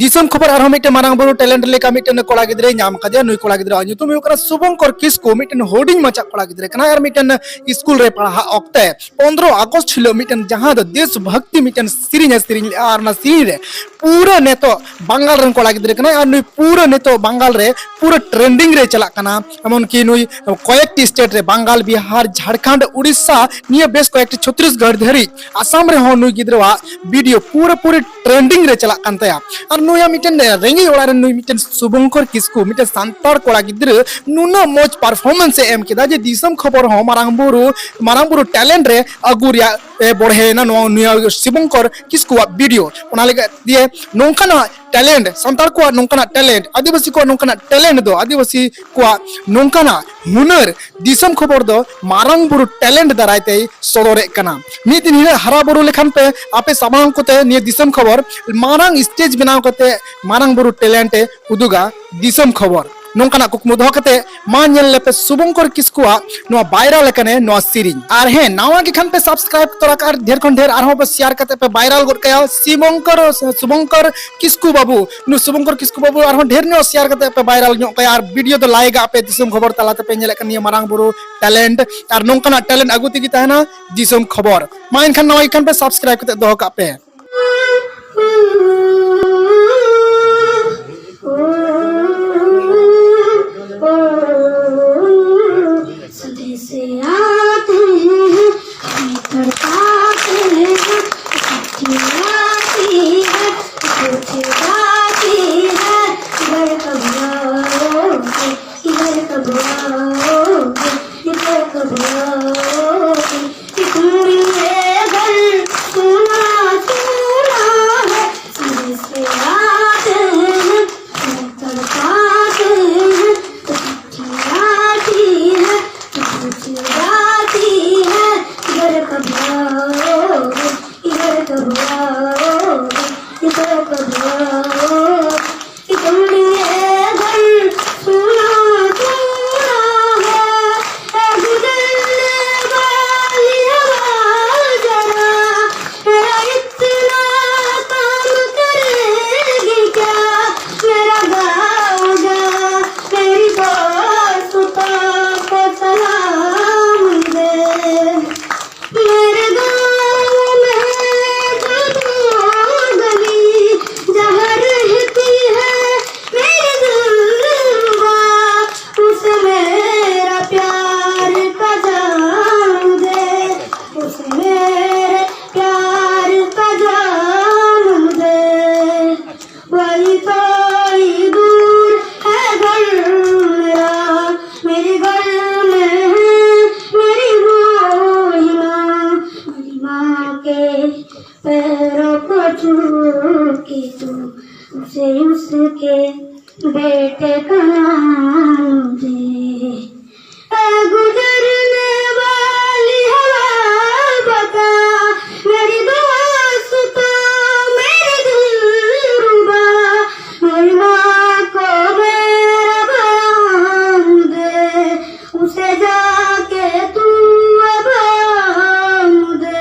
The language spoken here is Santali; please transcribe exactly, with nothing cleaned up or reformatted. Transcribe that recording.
ᱫᱤᱥᱚᱢ ᱠᱷᱚᱵᱚᱨ ᱟᱨᱦᱚᱸ ᱢᱤᱫᱴᱮᱱ ᱢᱟᱨᱟᱝ ᱵᱩᱨᱩ ᱴᱮᱞᱮᱱᱴ ᱞᱮᱠᱟ ᱢᱤᱫᱴᱮᱱ ᱠᱚᱲᱟ ᱜᱤᱫᱽᱨᱟᱹᱭ ᱧᱟᱢ ᱠᱟᱫᱮᱭᱟ᱾ ᱱᱩᱭ ᱠᱚᱲᱟ ᱜᱤᱫᱽᱨᱟᱹᱣᱟᱜ ᱧᱩᱛᱩᱢ ᱦᱩᱭᱩᱜ ᱠᱟᱱᱟ ᱥᱩᱵᱚᱝᱠᱚᱨ ᱠᱤᱥᱠᱩ᱾ ᱢᱤᱫᱴᱮᱱ ᱦᱩᱰᱤᱧ ᱢᱟᱪᱷᱟ ᱠᱚᱲᱟ ᱜᱤᱫᱽᱨᱟᱹ ᱠᱟᱱᱟᱭ ᱟᱨ ᱢᱤᱫᱴᱮᱱ ᱥᱠᱩᱞ ᱨᱮ ᱯᱟᱲᱦᱟᱜ ᱚᱠᱛᱮ ᱯᱚᱱᱫᱽᱨᱚ ᱟᱜᱚᱥᱴ ᱦᱤᱞᱳᱜ ᱢᱤᱫᱴᱮᱱ ᱡᱟᱦᱟᱸ ᱫᱚ ᱫᱮᱥ ᱵᱷᱚᱠᱛᱤ ᱢᱤᱫᱴᱮᱱ ᱥᱮᱨᱮᱧ ᱮ ᱥᱮᱨᱮᱧ ᱞᱮᱜᱼᱟ ᱟᱨ ᱚᱱᱟ ᱥᱮᱨᱮᱧ ᱨᱮ ᱯᱩᱨᱟᱹ ᱱᱤᱛᱚᱜ ᱵᱟᱝᱜᱟᱞ ᱨᱮᱱ ᱠᱚᱲᱟ ᱜᱤᱫᱽᱨᱟᱹ ᱠᱟᱱᱟᱭ ᱟᱨ ᱱᱩᱭ ᱯᱩᱨᱟᱹ ᱱᱤᱛᱚᱜ ᱵᱟᱝᱜᱟᱞ ᱨᱮ ᱯᱩᱨᱟᱹ ᱴᱨᱮᱱᱰᱤᱝ ᱨᱮ ᱪᱟᱞᱟᱜ ᱠᱟᱱᱟ᱾ ᱮᱢᱚᱱᱠᱤ ᱱᱩᱭ ᱠᱚᱭᱮᱠᱴᱤ ᱥᱴᱮᱴ ᱨᱮ ᱵᱟᱝᱜᱟᱞ, ᱵᱤᱦᱟᱨ, ᱡᱷᱟᱲᱠᱷᱚᱸᱰ, ᱩᱲᱤᱥᱥᱟ, ᱱᱤᱭᱟᱹ ᱵᱮᱥ ᱠᱚᱭᱮᱠᱴᱤ ᱪᱷᱚᱛᱨᱤᱥᱜᱚᱲ ᱫᱷᱟᱹᱨᱤᱡ, ᱟᱥᱟᱢ ᱨᱮᱦᱚᱸ ᱱᱩᱭ ᱜᱤᱫᱽᱨᱟᱹᱣᱟᱜ ᱵᱷᱤᱰᱤᱭᱳ ᱯᱩᱨᱟᱹ ᱯᱩᱨᱤ ᱴᱨᱮᱱᱰᱤᱝ ᱨᱮ ᱪᱟᱞᱟᱜ ᱠᱟᱱ ᱛᱟᱭᱟ᱾ ᱟᱨ ᱱᱩᱭᱟᱜ ᱢᱤᱫᱴᱮᱱ ᱨᱮᱸᱜᱮᱡ ᱚᱲᱟᱜ ᱨᱮᱱ ᱱᱩᱭ ᱢᱤᱫᱴᱮᱱ ᱥᱩᱵᱚᱝᱠᱚᱨ ᱠᱤᱥᱠᱩ, ᱢᱤᱫᱴᱮᱱ ᱥᱟᱱᱛᱟᱲ ᱠᱚᱲᱟ ᱜᱤᱫᱽᱨᱟᱹ, ᱱᱩᱱᱟᱹᱜ ᱢᱚᱡᱽ ᱯᱟᱨᱯᱷᱚᱨᱢᱮᱱᱥ ᱮ ᱮᱢ ᱠᱮᱫᱟ ᱡᱮ ᱫᱤᱥᱚᱢ ᱠᱷᱚᱵᱚᱨ ᱦᱚᱸ ᱢᱟᱨᱟᱝ ᱵᱩᱨᱩ ᱢᱟᱨᱟᱝ ᱵᱩᱨᱩ ᱴᱮᱞᱮᱱᱴ ᱨᱮ ᱟᱹᱜᱩ ᱨᱮᱭᱟᱜ ᱮ ᱵᱚᱲᱦᱮᱭᱮᱱᱟ ᱱᱚᱣᱟ ᱱᱩᱭ ᱥᱩᱵᱚᱝᱠᱚᱨ ᱠᱤᱥᱠᱩᱣᱟᱜ ᱵᱷᱤᱰᱤᱭᱳ᱾ ᱚᱱᱟ ᱞᱟᱹᱜᱤᱫ ᱛᱮ ᱱᱚᱝᱠᱟᱱᱟᱜ ᱴᱮᱞᱮᱱᱴ, ᱥᱟᱱᱛᱟᱲ ᱠᱚᱣᱟᱜ ᱱᱚᱝᱠᱟᱱᱟᱜ ᱴᱮᱞᱮᱱᱴ, ᱟᱹᱫᱤᱵᱟᱹᱥᱤ ᱠᱚᱣᱟᱜ ᱱᱚᱝᱠᱟᱱᱟᱜ ᱴᱮᱞᱮᱱᱴ ᱫᱚ ᱟᱹᱫᱤᱵᱟᱹᱥᱤ ᱠᱚᱣᱟᱜ ᱱᱚᱝᱠᱟᱱᱟᱜ ᱦᱩᱱᱟᱹᱨ ᱫᱤᱥᱚᱢ ᱠᱷᱚᱵᱚᱨ ᱫᱚ ᱢᱟᱨᱟᱝ ᱵᱩᱨᱩ ᱴᱮᱞᱮᱱᱴ ᱫᱟᱨᱟᱭ ᱛᱮᱭ ᱥᱚᱫᱚᱨᱮᱫ ᱠᱟᱱᱟ᱾ ᱢᱤᱫ ᱫᱤᱱ ᱦᱤᱞᱳᱜ ᱦᱟᱨᱟ ᱵᱩᱨᱩ ᱞᱮᱠᱷᱟᱱ ᱯᱮ ᱟᱯᱮ ᱥᱟᱢᱟᱝ ᱠᱚᱛᱮ ᱱᱤᱭᱟᱹ ᱫᱤᱥᱚᱢ ᱠᱷᱚᱵᱚᱨ ᱢᱟᱨᱟᱝ ᱥᱴᱮᱡᱽ ᱵᱮᱱᱟᱣ ᱠᱟᱛᱮ ᱢᱟᱨᱟᱝ ᱵᱩᱨᱩ ᱴᱮᱞᱮᱱᱴ ᱮ ᱩᱫᱩᱜᱟ ᱫᱤᱥᱚᱢ ᱠᱷᱚᱵᱚᱨ᱾ ᱱᱚᱝᱠᱟᱱᱟᱜ ᱠᱩᱠᱢᱩ ᱫᱚᱦᱚ ᱠᱟᱛᱮ ᱢᱟ ᱧᱮᱞ ᱞᱮᱯᱮ ᱥᱩᱵᱚᱝᱠᱚᱨ ᱠᱤᱥᱠᱩᱣᱟᱜ ᱱᱚᱣᱟ ᱵᱷᱟᱭᱨᱟᱞ ᱟᱠᱟᱱᱮ ᱱᱚᱣᱟ ᱥᱮᱨᱮᱧ᱾ ᱟᱨ ᱦᱮᱸ, ᱱᱟᱣᱟ ᱜᱮ ᱠᱷᱟᱱ ᱯᱮ ᱥᱟᱵᱥᱠᱨᱟᱭᱤᱵ ᱛᱚᱨᱟ ᱠᱟᱜᱼᱟ ᱟᱨ ᱰᱷᱮᱨ ᱠᱷᱚᱱ ᱰᱷᱮᱨ ᱟᱨᱦᱚᱸ ᱯᱮ ᱥᱮᱭᱟᱨ ᱠᱟᱛᱮ ᱯᱮ ᱵᱷᱟᱭᱨᱟᱞ ᱜᱚᱫ ᱠᱟᱭᱟ ᱥᱩᱵᱚᱝᱠᱚᱨ, ᱥᱩᱵᱚᱝᱠᱚᱨ ᱠᱤᱥᱠᱩ ᱵᱟᱹᱵᱩ᱾ ᱱᱩ ᱥᱩᱵᱚᱝᱠᱚᱨ ᱠᱤᱥᱠᱩ ᱵᱟᱹᱵᱩ ᱟᱨᱦᱚᱸ ᱰᱷᱮᱨ ᱧᱚᱜ ᱥᱮᱭᱟᱨ ᱠᱟᱛᱮ ᱯᱮ ᱵᱷᱟᱭᱨᱟᱞ ᱧᱚᱜ ᱠᱟᱭᱟ ᱟᱨ ᱵᱷᱤᱰᱤᱭᱳ ᱫᱚ ᱞᱟᱭᱤᱠ ᱟᱜ ᱯᱮ ᱫᱤᱥᱚᱢ ᱠᱷᱚᱵᱚᱨ ᱛᱟᱞᱟ ᱛᱮᱯᱮ ᱧᱮᱞᱮᱫ ᱠᱟᱱ ᱱᱤᱭᱟᱹ ᱢᱟᱨᱟᱝ ᱵᱩᱨᱩ ᱴᱮᱞᱮᱱᱴ᱾ ᱟᱨ ᱱᱚᱝᱠᱟᱱᱟᱜ ᱴᱮᱞᱮᱱᱴ ᱟᱹᱜᱩ ᱛᱮᱜᱮ ᱛᱟᱦᱮᱱᱟ ᱫᱤᱥᱚᱢ ᱠᱷᱚᱵᱚᱨ᱾ ᱢᱟ ᱮᱱᱠᱷᱟᱱ ᱱᱟᱣᱟ ᱜᱮ ᱠᱷᱟᱱ ᱯᱮ ᱥᱟᱵᱥᱠᱨᱟᱭᱤᱵ ᱠᱟᱛᱮ ᱫᱚᱦᱚ ᱠᱟᱜ ᱯᱮ᱾ सुबह से आते हैं, हमें तड़पाते हैं, चिट्ठी आती है, पूछे जाती है, घर कब आओगे, घर कब आओगे, घर कब आओगे, कि तुम बिन ये घर सूना सूना है। सुबह से कोई कोई दूर है घर मेरा, मेरे घर में है मेरी बूढ़ी माँ। मेरी माँ के पैरों को छू के तू उसे उसके बेटे का नाम दे। ए गुजरने वाली हवा बता, मेरी दोस्त तो मेरी दिलरुबा, मेरी माँ को मेरा बयान दे, उसे जाके तू बयान दे।